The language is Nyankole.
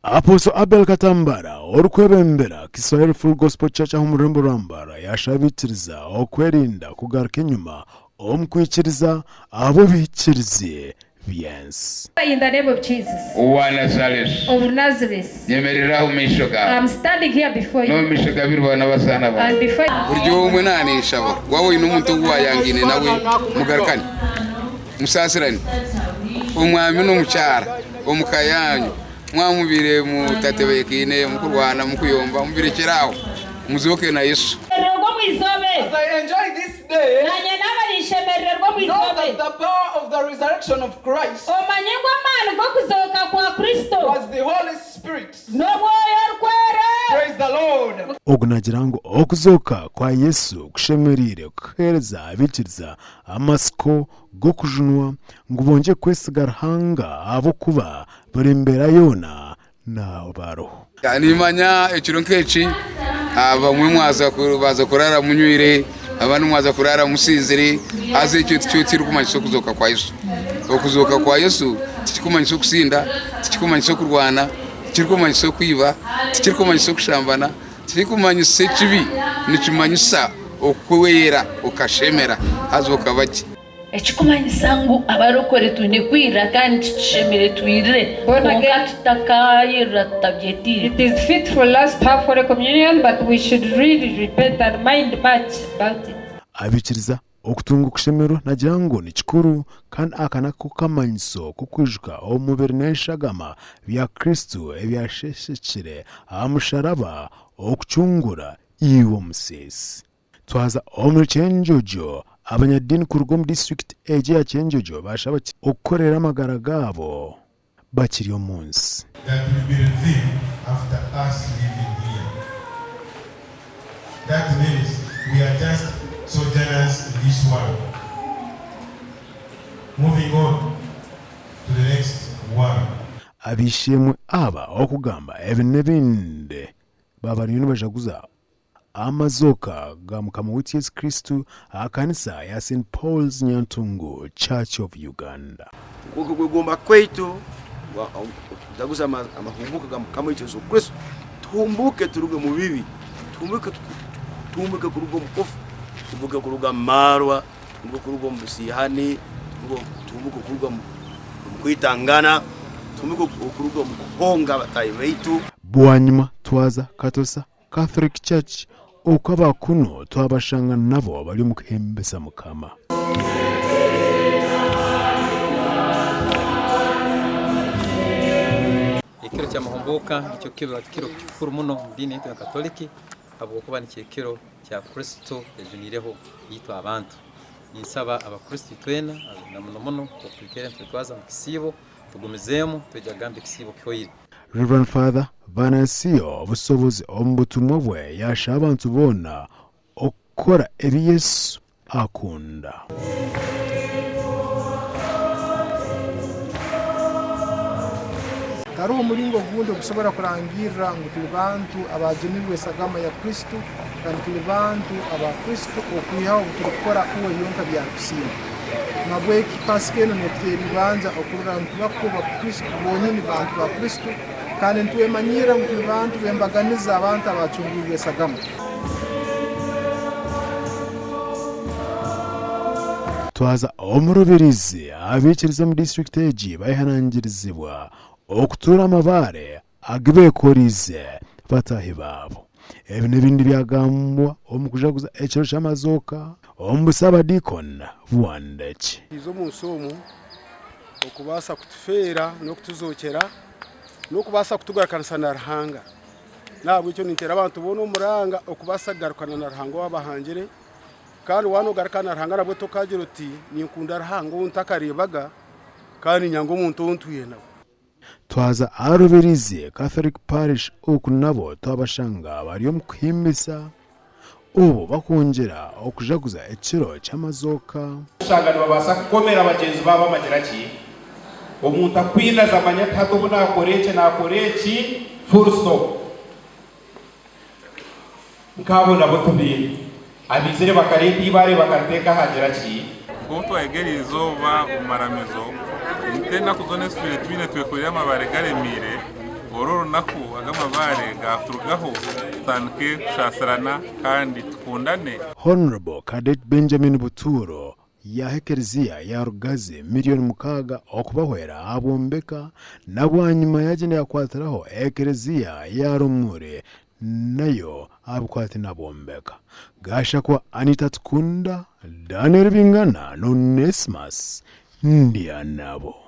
Apostle Abel Katambara orikwebembera Kiswahili Full Gospel Church aha omu rurembo rwa Mbarara yashaba abaikiriza okwerinda kugaruka enyima omu kwikiriza ahabw'ebihikirizi by'ensi. In the name of Jesus Owa Nazareesi. of Nazareth, Nyemerera aha omu maisho gaawe. I'm standing here before N'omu you maisho g'abairu baawe n'abazaana baawe. and before Buri omwe naanenshaba. Waaba oine omuntu ou waayangaine nawe, mugarukane, musaasirane. Omwami n'omukyara omu ka yaanyu, mwaba mubaire mutatebeekaine, mukurwana, mukuyomba, mubirekyere aho, muzooke na Yesu. Shemerererwa omu izooba As eri. I enjoy this day, Naanye naaba ninshemerererwa omu know izooba that eri. the power of the resurrection of Christ Omanye ngu amaani g'okuzooka kwa Kristo was the Holy Spirit. n'Omwoyo Orikwera. Praise the Lord. Ogu naagira ngu okuzooka kwa Yesu kushemereire kuheereza abaikiriza amatsiko g'okujunwa ngu bongye kwesiga Ruhanga ahabw'okuba buri mbeera yoona naaba ariho. Nimanya ekiro nk'eki abamwe mwaza baza kurara munywire abandi mwaza kurara musinzire haza ekyo tikyo kirikumanyisa okuzooka kwa Yesu. Okuzooka kwa Yesu tikirikumanyisa okusinda, tikirikumanyisa okurwana, tikirikumanyisa okwiba, tikirikumanyisa okushambana, tikirikumanyisa ekibi, nikimanyisa okwera okashemera haza okaba gye. Ekikumanyisa ngu abarokore twine kwirira kandi titushemereire twirire Born kwonka again. tutakayirira tutabyetiire. It is fit for us to have Holy Communion but we should really repent and mind much about it. Abaikiriza okutunga okushemererwa nagira ngu ni kikuru kandi aka nako kamanyiso k'okwijuka omubiri n'eshagama bya Kristo ebyasheshekire aha musharaba okucungura iwe omusiisi. Twaza omuri Kyenjojo, abanyadiini kuruga omu disiturikiti egi eya Kyenjojo baashaba okukorera amagara gaabo bakiri omu nsi. That will be revealed after us leaving here. That means we are just sojourners in this world. Moving on to the next world. Ab'eishe-emwe aba okugamba ebi n'ebindi baaba bariyo nibajaguza Amazooka ga Mukama waitu Yesu Kristo aha kanisa ya St Paul's Nyantungu Church of Uganda. Kwonka okwegomba kwaitu okujaguza amahumbuuka ga Mukama waitu Yesu Kristo, tuhumbuuke turuge omu bibi, tuhumbuuke kuruga omu kufa, tuhumbuuke kuruga omu maarwa, tuhumbuuke kuruga omu busiihani, tuhumbuuke kuruga omu kwitangana, tuhumbuuke kuruga omu kuhonga bataahi baitu. Bwanyima twaza Katosa Catholic Church oku aba kunu twabashanga nabo bari omu kuhimbisa Mukama. Ekiro ky'amahumbuuka nikyo kiro kiro kikuru muno omu diini yaitu enkatoliki habwokuba nikyo ekiro kya Kristo yajuniireho itwe abantu. Ninsaba Abakristo itwena na muno muno nk'oku twikaire nitwetwaza omu kisiibo tugumizeemu twija kugamba ekisiibo kihoire. Rev. Father Venancio Busobozi omu butumwa bwe yashaba abantu boona okukora ebi Yesu akunda. Taroho omulingo ogundi ogusobora kurangirra ngu tuli bantu abaajunirwe esagama ya Kristo kandi tuli bantu aba Kristo okwihaho obuturukukora uwe yonka ebyarukusiima. Nabweki Pasika enu netuteera ibanja okurora ngu tuba kwo Bakristo bonyini bantu ba Kristo kandi nitwemanyirra ngu tuli bantu b'embaganiza abantu abacungwirwe esagama. Twaza omu Rubirizi, abaikiriza omu disiturikiti egi bayehanangirizibwa okutuura amabaare agu beekoriize bataahi baabo. Ebi n'ebindi byagambwa omu kujaguza ekiro ky'amazooka omu Busaabadiikoni bwa Ndeki. Twija omu nsi omu okubaasa kutufeera n'okutuzookyera n'okubaasa kutugarukanisa na Ruhanga. N'ahabw'ekyo ninteera abantu boona omuranga okubaasa kugarukana na Ruhanga owaabahangire. Kandi waaba noogarukana na Ruhanga nabwo tokaagira oti, Ninkunda Ruhanga ou ntakareebaga, kandi niinyanga omuntu ou ntwire nawe. Twaza aha Rubirizi Catholic Parish oku nabo twabashanga bari omu kuhimbisa obu bakwongyera okujaguza ekiro ky'amazooka. Oshanga nibabaasa kukomera bagyenzi baabo amagira ki? Omuntu akwinaza amanye ati hati obu naakora eki, naakora eki, full stop. Nk'abo nabo tubaine. Abaizire bakareeta eibaare bakariteeka aha gira ki? Nk'oku twayega eri izooba omu maramizo, nk'enaku zoona ezi tubaire twine twekoreire amabaare garemeire. Oru orunaku aga amabaare gaaturugaho tutandike kushaasirana kandi tukundane. Honourable Cadet Benjamin Buturo yaaha ekereziya ya Rugazi miriyoni mukaaga okubahwera aha bwombeka na bwanyima yaagyenda yaakwatiraho ekereziya ya Rumuri nayo aha bikwate n'abombeka. Gashakwa Anita Tukunda, Daniel Bingana na Onesmus Ndyanabo.